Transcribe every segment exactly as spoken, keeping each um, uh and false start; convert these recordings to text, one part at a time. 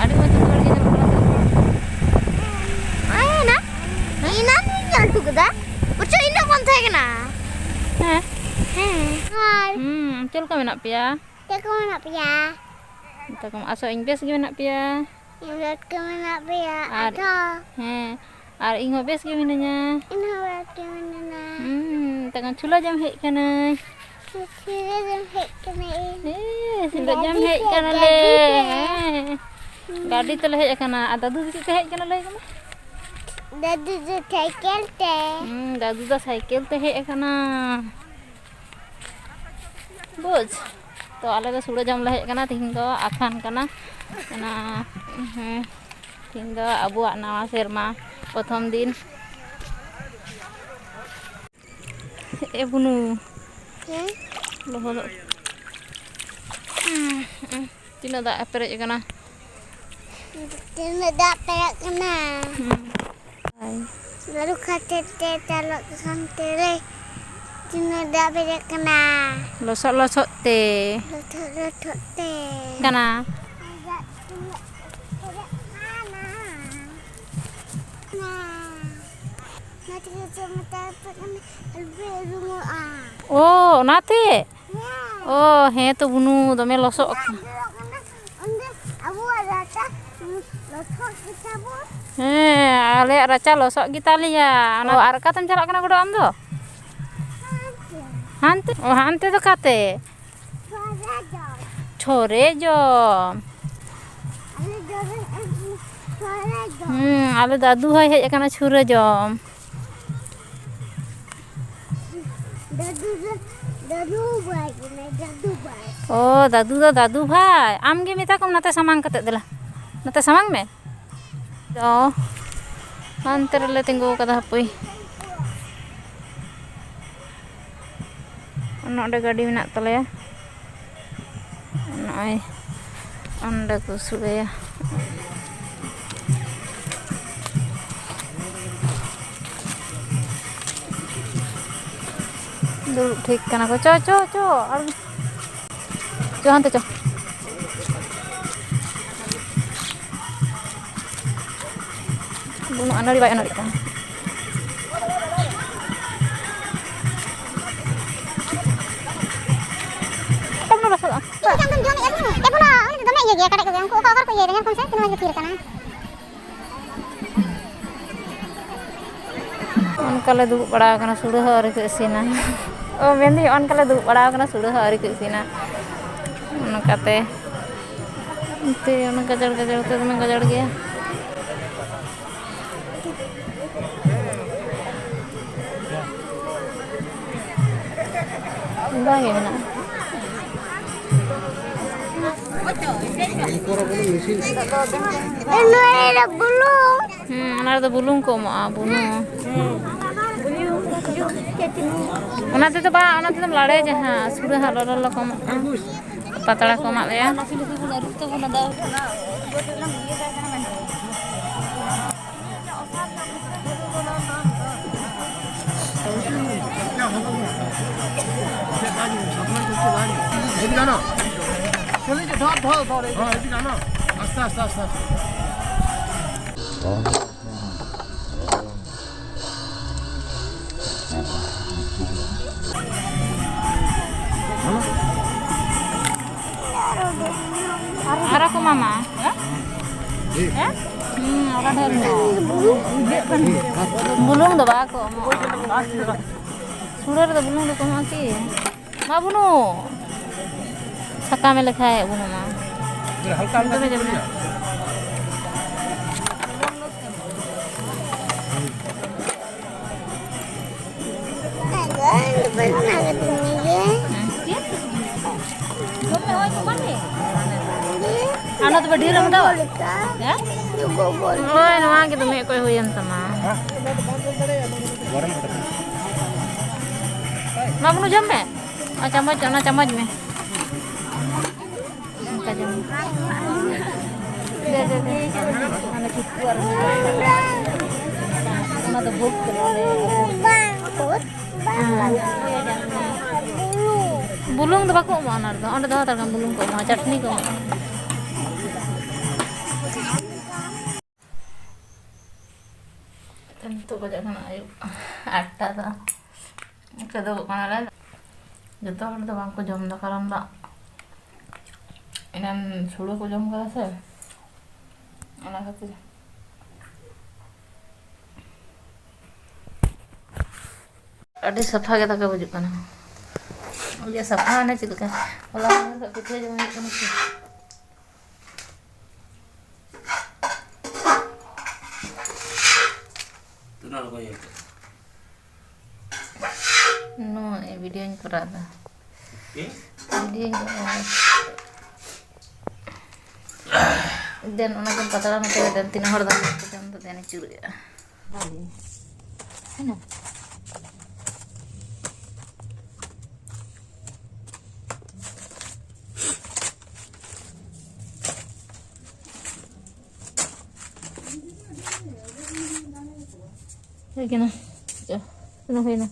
ᱟᱹᱰᱤ ᱢᱚᱡᱽ ᱡᱚᱛᱚ ᱦᱚᱲ ᱜᱮ ᱧᱮᱞᱚᱜ ᱠᱟᱱᱟ ᱛᱚ᱾ ᱦᱮᱸ, ᱮᱱᱟ᱾ ᱮᱱᱟᱱ ᱤᱧ ᱧᱮᱞ ᱦᱚᱴᱚ ᱠᱮᱫᱟ᱾ ᱵᱚᱨᱪᱚᱝ ᱤᱧ ᱫᱚ ᱵᱟᱝ ᱛᱟᱦᱮᱸ ᱠᱟᱱᱟ᱾ ᱦᱮᱸ᱾ ᱦᱮᱸ᱾ ᱟᱨ ᱦᱩᱸ, ᱪᱮᱫ ᱞᱮᱠᱟ ᱢᱮᱱᱟᱜ ᱯᱮᱭᱟ? ᱪᱮᱫ ᱞᱮᱠᱟ ᱢᱮᱱᱟᱜ ᱯᱮᱭᱟ? ᱢᱮᱛᱟ ᱠᱚᱢ, ᱟᱥᱚᱜ ᱟᱹᱧ ᱵᱮᱥ ᱜᱮ ᱢᱮᱱᱟᱜ ᱯᱮᱭᱟ᱾ ᱵᱮᱥ ᱜᱮ ᱢᱮᱱᱟᱜ ᱯᱮᱭᱟ᱾ ᱟᱨ ᱟᱫᱚ? ᱦᱮᱸ, ᱟᱨ ᱤᱧ ᱦᱚᱸ ᱵᱮᱥ ᱜᱮ ᱢᱤᱱᱟᱹᱧᱟ᱾ ᱤᱧ ᱦᱚᱸ ᱵᱮᱥ ᱜᱮ ᱢᱤᱱᱟᱹᱧᱟ᱾ ᱦᱩᱸ, ᱢᱮᱛᱟ ᱠᱚᱢ, ᱪᱷᱳᱞᱟ ᱡᱚᱢ ᱦᱮᱡ ᱠᱟᱹᱱᱟᱹᱧ᱾ ᱥᱤᱸᱜᱟᱹᱲ ᱡᱚᱢ ᱦᱮᱡ ᱠᱟᱱᱟᱭ᱾ ᱦᱮᱸ, ᱥᱤᱸᱜᱟᱹᱲ ᱡᱚᱢ ᱜᱟᱹᱰᱤ ᱦᱮᱡ ᱛᱮ, ᱠᱟᱱᱟᱞᱮ᱾ ᱜᱟᱹᱰᱤ ᱛᱮ᱾ ᱦᱮᱸ᱾ ᱦᱩᱸ᱾ ᱜᱟᱹᱰᱤ ᱛᱮᱞᱮ ᱦᱮᱡ ᱟᱠᱟᱱᱟ᱾ ᱟᱨ ᱫᱟᱫᱩ ᱫᱚ ᱪᱮᱫ ᱛᱮ ᱦᱮᱡ ᱠᱟᱱᱟ, ᱞᱟᱹᱭ ᱢᱮ? ᱫᱟᱫᱩ ᱫᱚ ᱥᱟᱭᱠᱮᱞ ᱛᱮ᱾ ᱦᱩᱸ, ᱫᱟᱫᱩ ᱫᱚ ᱥᱟᱭᱠᱮᱞ ᱛᱮ ᱦᱮᱡ ᱟᱠᱟᱱᱟ᱾ ᱵᱩᱡᱽ? ᱛᱚ, ᱟᱞᱮ ᱫᱚ ᱥᱩᱲᱟᱹ ᱡᱚᱢ ᱞᱮ ᱦᱮᱡ ᱟᱠᱟᱱᱟ᱾ ᱛᱤᱦᱤᱧ ᱫᱚ ᱟᱠᱷᱟᱱ ᱠᱟᱱᱟ᱾ ᱚᱱᱟ, ᱦᱮᱸ, ᱛᱤᱦᱤᱧ ᱫᱚ ᱟᱵᱚᱣᱟᱜ ᱱᱟᱣᱟ ᱥᱮᱨᱢᱟ ᱯᱨᱚᱛᱷᱚᱢ ᱫᱤᱱ᱾ ᱮ ᱵᱩᱱᱩ᱾ ᱦᱮᱸ? ᱞᱚᱦᱚᱫᱚᱜ᱾ ᱛᱤᱱᱟᱹᱜ ᱫᱟᱜ ᱮ ᱯᱮᱨᱮᱡ ᱟᱠᱟᱱᱟ᱾ ᱛᱤᱱᱟᱹᱜ ᱫᱟᱜ ᱯᱮᱨᱮᱡ ᱠᱟᱱᱟ᱾ ᱦᱩᱸ᱾ ᱵᱟᱹᱨᱩ ᱠᱷᱟᱛᱮ ᱛᱮ ᱪᱟᱞᱟᱜ ᱠᱟᱱ ᱛᱮ ᱨᱮ ᱛᱤᱱᱟᱹᱜ ᱫᱟᱜ ᱯᱮᱨᱮᱡ ᱠᱟᱱᱟ᱾ ᱞᱚᱥᱚᱫ ᱞᱚᱥᱚᱫ ᱛᱮ᱾ ᱞᱚᱥᱚᱫ ᱞᱚᱥᱚᱫ ᱛᱮ᱾ ᱠᱟᱱᱟ᱾ ᱫᱟᱜ ᱛᱤᱱᱟᱹᱜ ᱯᱮᱨᱮᱡ ᱠᱟᱱᱟ᱾ ᱚᱱᱟ ᱛᱮᱜᱮ ᱛᱚ ᱢᱮᱛᱟ ᱯᱮ ᱠᱟᱱᱟ, ᱟᱞᱚᱯᱮ ᱩᱨᱩᱢᱚᱜᱼᱟ᱾ ᱳ, ᱚᱱᱟᱛᱮ? ᱦᱮᱸ᱾ ᱳ, ᱦᱮᱸ ᱛᱚ ᱵᱩᱱᱩ, ᱫᱚᱢᱮ ᱞᱚᱥᱚᱜ ᱚᱱᱟ ᱠᱟᱱᱟ᱾ ᱫᱚ ᱚᱸᱰᱮ ᱟᱵᱚᱣᱟᱜ ᱨᱟᱪᱟ ᱞᱚᱥᱚᱫ ᱜᱮᱛᱟ ᱵᱚᱱ᱾ ᱦᱮᱸ, ᱟᱞᱮᱭᱟᱜ ᱨᱟᱪᱟ ᱞᱚᱥᱚᱜ ᱜᱮᱛᱟ ᱞᱮᱭᱟ᱾ ᱚᱱᱟ, ᱳ, ᱟᱨ ᱚᱠᱟᱛᱮᱢ ᱪᱟᱞᱟᱜ ᱠᱟᱱᱟ ᱜᱚᱰᱚ ᱟᱢ ᱫᱚ? ᱦᱟᱱᱛᱮ᱾ ᱦᱟᱱᱛᱮ? ᱳ, ᱦᱟᱱᱛᱮ ᱫᱚ ᱚᱠᱟᱛᱮ? ᱪᱷᱚᱨᱮ ᱡᱚᱢ᱾ ᱪᱷᱚᱨᱮ ᱡᱚᱢ᱾ ᱟᱞᱮ ᱫᱚᱞᱮ ᱪᱷᱚᱨᱮ ᱡᱚᱢ᱾ ᱦᱩᱸ, ᱟᱞᱮ ᱫᱟᱫᱩ ᱦᱚᱸᱭ ᱦᱮᱡ ᱟᱠᱟᱱᱟ ᱪᱷᱩᱨᱟᱹ ᱡᱚᱢ᱾ ᱫᱟᱫᱩ ᱫᱚ ᱫᱟᱫᱩ ᱵᱷᱟᱭ ᱠᱟᱱᱟᱭ, ᱫᱟᱫᱩ ᱵᱷᱟᱭ᱾ ᱳ, ᱫᱟᱫᱩ ᱫᱚ ᱫᱟᱫᱩ ᱵᱷᱟᱭ᱾ ᱟᱢ ᱜᱮ ᱢᱮᱛᱟ ᱠᱚᱢ ᱱᱟᱛᱮ ᱥᱟᱢᱟᱝ ᱠᱟᱛᱮ ᱫᱮᱞᱟ᱾ ᱱᱟᱛᱮ ᱥᱟᱢᱟᱝ ᱢᱮ᱾ ᱫᱚ ᱦᱟᱱᱛᱮ ᱨᱮᱞᱮ ᱛᱤᱸᱜᱩ ᱟᱠᱟᱫᱟ, ᱦᱟᱯᱳᱭ᱾ ᱱᱚᱰᱮ ᱜᱟᱹᱰᱤ ᱢᱮᱱᱟᱜ ᱛᱟᱞᱮᱭᱟ᱾ ᱱᱚᱜᱼᱚᱭ ᱚᱸᱰᱮ ᱠᱚ ᱥᱩᱲᱟᱹᱭᱟ᱾ ᱫᱩᱲᱩᱵ ᱴᱷᱤᱠ ᱠᱟᱱᱟ ᱠᱚ᱾ ᱪᱚ, ᱪᱚ, ᱪᱚ, ᱟᱨ ᱪᱚ, ᱦᱟᱱᱛᱮ ᱪᱚ᱾ ᱩᱱᱟᱹᱜ ᱟᱹᱱᱟᱹᱲᱤ ᱵᱟᱭ ᱟᱹᱱᱟᱹᱲᱤᱜ ᱠᱟᱱᱟ᱾ ᱮᱢᱚᱱ ᱞᱚᱥᱚᱫᱚᱜᱼᱟ᱾ ᱪᱮᱫ ᱞᱮᱠᱟᱢ ᱡᱚᱢᱮᱫᱼᱟ ᱵᱩᱱᱩ? ᱮ ᱵᱩᱱᱩ, ᱩᱱᱤ ᱫᱚ ᱫᱚᱢᱮ ᱤᱭᱟᱹ ᱜᱮᱭᱟ, ᱠᱟᱰᱮᱡ ᱠᱚᱜᱮ᱾ ᱩᱱᱠᱩ ᱚᱠᱟ ᱚᱠᱟ ᱨᱮᱠᱚ ᱤᱭᱟᱹᱭᱮᱫᱟ, ᱧᱮᱞ ᱠᱚᱢ ᱥᱮ, ᱛᱤᱱᱟᱹᱜ ᱢᱚᱡᱽ ᱜᱮ ᱛᱷᱤᱨ ᱟᱠᱟᱱᱟ᱾ ᱚᱱᱠᱟ ᱞᱮ ᱫᱩᱲᱩᱵ ᱵᱟᱲᱟ ᱟᱠᱟᱱᱟ, ᱥᱩᱲᱟᱹ ᱦᱚᱸ ᱟᱹᱣᱨᱤ ᱠᱚ ᱤᱥᱤᱱᱟ᱾ ᱚ, ᱢᱮᱱᱫᱟᱹᱧ, ᱚᱱᱠᱟ ᱞᱮ ᱫᱩᱲᱩᱵ ᱵᱟᱲᱟ ᱟᱠᱟᱱᱟ, ᱥᱩᱲᱟᱹ ᱦᱚᱸ ᱟᱹᱣᱨᱤ ᱠᱚ ᱤᱥᱤᱱᱟ᱾ ᱚᱱᱠᱟᱛᱮ ᱛᱮ ᱚᱱᱟ ᱜᱟᱡᱟᱲ ᱜᱟᱡᱟᱲ ᱛᱮ ᱫᱚᱢᱮ ᱜᱟᱡᱟᱲ ᱜᱮᱭᱟ᱾ ᱚᱱᱠᱟ ᱜᱮ ᱢᱮᱱᱟᱜᱼᱟ᱾ ᱱᱚᱣᱟ ᱨᱮᱫᱚ ᱵᱩᱞᱩᱝ᱾ ᱦᱩᱸ, ᱚᱱᱟ ᱨᱮᱫᱚ ᱵᱩᱞᱩᱝ ᱠᱚ ᱮᱢᱚᱜᱼᱟ, ᱵᱩᱞᱩᱝ᱾ ᱚᱱᱟ ᱛᱮᱫᱚ ᱵᱟᱝ, ᱚᱱᱟ ᱛᱮᱫᱚᱢ ᱞᱟᱲᱮᱭᱟ ᱡᱟᱦᱟᱸ ᱥᱩᱲᱟᱹ ᱦᱟᱸᱜ ᱞᱚᱞᱚ ᱞᱚᱞᱚ ᱠᱚ ᱮᱢᱚᱜᱼᱟ᱾ ᱯᱟᱛᱲᱟ ᱠᱚ ᱮᱢᱟᱜ ᱞᱮᱭᱟ᱾ ᱦᱮᱸ, ᱤᱫᱤ ᱜᱟᱱᱚᱜᱼᱟ᱾ ᱟᱥᱛᱮ, ᱟᱥᱛᱮ, ᱟᱥᱛᱮ, ᱟᱥᱛᱮ᱾ ᱟᱨᱚ ᱠᱚ ᱮᱢᱟᱢᱟ᱾ ᱦᱮᱸ? ᱦᱩᱸ, ᱟᱨᱚ ᱰᱷᱮᱨ ᱧᱚᱜ᱾ ᱵᱩᱞᱩᱝ ᱫᱚ ᱵᱟᱠᱚ ᱮᱢᱚᱜᱼᱟ᱾ ᱥᱩᱲᱟᱹ ᱨᱮᱫᱚ ᱵᱩᱞᱩᱝ ᱫᱚᱠᱚ ᱮᱢᱚᱜᱼᱟ ᱠᱤ? ᱢᱟ ᱵᱩᱱᱩ, ᱥᱟᱠᱟᱢᱮ ᱞᱮᱠᱷᱟᱭᱮᱫ ᱵᱩᱱᱩ ᱢᱟ᱾ ᱦᱟᱞᱠᱟ ᱦᱟᱞᱠᱟ ᱫᱚᱢᱮ ᱡᱟᱹᱥᱛᱤ᱾ ᱟᱨ ᱱᱚᱣᱟ ᱛᱚᱵᱮ ᱰᱷᱮᱨ ᱮᱢ ᱦᱟᱛᱟᱣᱟ? ᱦᱮᱸ? ᱱᱚᱜᱼᱚᱭ ᱱᱚᱣᱟ ᱜᱮ ᱫᱚᱢᱮ ᱚᱠᱚᱭ ᱦᱩᱭᱮᱱ ᱛᱟᱢᱟ᱾ ᱢᱟ ᱵᱩᱱᱩ ᱡᱚᱢ ᱢᱮ᱾ ᱟᱨ ᱪᱟᱢᱚᱪ, ᱚᱱᱟ ᱪᱟᱢᱚᱪ ᱢᱮ᱾ ᱚᱱᱠᱟ ᱡᱚᱢ ᱢᱮ᱾ ᱫᱮ, ᱫᱮ, ᱫᱮ᱾ ᱚᱱᱟ ᱫᱚ ᱵᱷᱳᱜᱽ ᱠᱟᱱᱟ, ᱚᱱᱮ ᱵᱷᱳᱜᱽ᱾ ᱵᱩᱞᱩᱝ ᱫᱚ ᱵᱟᱠᱚ ᱮᱢᱚᱜᱼᱟ ᱚᱱᱟ ᱨᱮᱫᱚ, ᱚᱸᱰᱮ ᱫᱚ ᱦᱟᱛᱟᱲ ᱠᱟᱜ ᱵᱩᱞᱩᱝ ᱠᱚ ᱮᱢᱚᱜᱼᱟ, ᱪᱟᱴᱱᱤ ᱠᱚ ᱮᱢᱚᱜᱼᱟ᱾ ᱱᱤᱛᱚᱜ ᱵᱟᱡᱟᱜ ᱠᱟᱱᱟ ᱟᱹᱭᱩᱵ ᱟᱴ ᱴᱟ ᱫᱚ᱾ ᱠᱮᱫᱳᱜᱚᱜ ᱠᱟᱱᱟᱞᱮ᱾ ᱡᱚᱛᱚ ᱦᱚᱲ ᱫᱚ ᱵᱟᱝ ᱠᱚ ᱡᱚᱢ ᱮᱫᱟ, ᱠᱟᱨᱚᱱ ᱫᱚ ᱮᱱᱟᱱ ᱥᱩᱲᱟᱹ ᱠᱚ ᱡᱚᱢ ᱠᱟᱫᱟ ᱥᱮ, ᱚᱱᱟ ᱠᱷᱟᱹᱛᱤᱨ᱾ ᱟᱹᱰᱤ ᱥᱟᱯᱷᱟ ᱜᱮ ᱫᱟᱠᱟ ᱵᱩᱡᱩᱜ ᱠᱟᱱᱟ᱾ ᱵᱩᱡᱷᱟᱹᱜ ᱥᱟᱯᱷᱟ ᱢᱟᱱᱮ ᱪᱮᱫ ᱞᱮᱠᱟ? ᱦᱚᱞᱟ ᱢᱟᱫᱷᱮᱨ ᱠᱷᱚᱱ ᱯᱤᱴᱷᱟᱹ ᱡᱚᱢ ᱦᱩᱭᱩᱜ ᱠᱟᱱᱟ ᱥᱮ᱾ ᱛᱤᱱᱟᱹᱜ ᱦᱚᱲ ᱠᱚ ᱧᱮᱞ ᱠᱮᱫᱟ? ᱱᱚᱣᱟ ᱵᱷᱤᱰᱤᱭᱳᱧ ᱠᱚᱨᱟᱣ ᱮᱫᱟ᱾ ᱪᱮᱫ? ᱵᱷᱤᱰᱤᱭᱳᱧ ᱠᱚᱨᱟᱣ ᱮᱫᱟ᱾ ᱫᱮᱱ ᱚᱱᱟ ᱠᱚ ᱯᱟᱛᱲᱟ ᱢᱟᱛᱲᱟ ᱫᱮᱱ ᱛᱤᱱᱟᱹᱜ ᱦᱚᱲ ᱫᱚ ᱫᱮᱱ ᱟᱹᱪᱩᱨᱮᱜᱼᱟ᱾ ᱦᱩᱭ ᱠᱟᱱᱟ᱾ ᱪᱚ, ᱛᱤᱱᱟᱹᱜ ᱦᱩᱭᱱᱟ?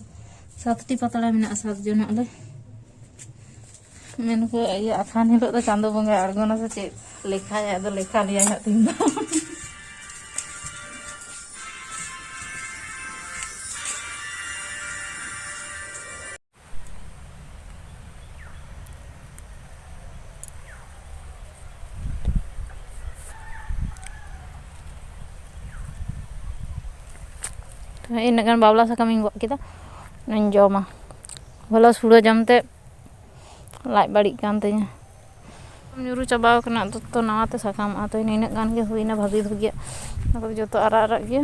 ᱥᱟᱛᱴᱤ ᱯᱟᱛᱲᱟ ᱢᱮᱱᱟᱜᱼᱟ, ᱥᱟᱛ ᱡᱚᱱᱟᱜ ᱞᱮ᱾ ᱢᱮᱱᱠᱚ ᱤᱭᱟᱹ ᱟᱠᱷᱟᱱ ᱦᱤᱞᱳᱜ ᱫᱚ ᱪᱟᱸᱫᱚ ᱵᱚᱸᱜᱟᱭ ᱟᱬᱜᱚᱱᱟ ᱥᱮ ᱪᱮᱫ? ᱞᱮᱠᱷᱟᱭᱟᱭ, ᱟᱫᱚ ᱞᱮᱠᱷᱟ ᱞᱮᱭᱟᱭ ᱦᱟᱸᱜ ᱛᱤᱦᱤᱧ ᱫᱚ᱾ ᱤᱱᱟᱹᱜ ᱜᱟᱱ ᱵᱟᱵᱞᱟ ᱥᱟᱠᱟᱢ ᱤᱧ ᱜᱚᱜ ᱠᱮᱫᱟ, ᱚᱱᱟᱧ ᱡᱚᱢᱟ᱾ ᱦᱚᱞᱟ ᱥᱩᱲᱟᱹ ᱡᱚᱢ ᱛᱮ ᱞᱟᱡ ᱵᱟᱹᱲᱤᱡ ᱠᱟᱱ ᱛᱤᱧᱟᱹ᱾ ᱧᱩᱨᱩ ᱪᱟᱵᱟᱣ ᱠᱟᱱᱟ, ᱟᱫᱚ ᱛᱚ ᱱᱟᱣᱟ ᱛᱮ ᱥᱟᱠᱟᱢᱚᱜᱼᱟ᱾ ᱛᱚ ᱱᱤᱱᱟᱹᱜ ᱜᱟᱱ ᱜᱮ ᱦᱩᱭᱱᱟ ᱵᱷᱟᱹᱜᱤ ᱵᱷᱟᱹᱜᱤᱭᱟᱜ, ᱚᱱᱟ ᱠᱚᱫᱚ ᱡᱚᱛᱚ ᱟᱨᱟᱜ ᱟᱨᱟᱜ ᱜᱮᱭᱟ᱾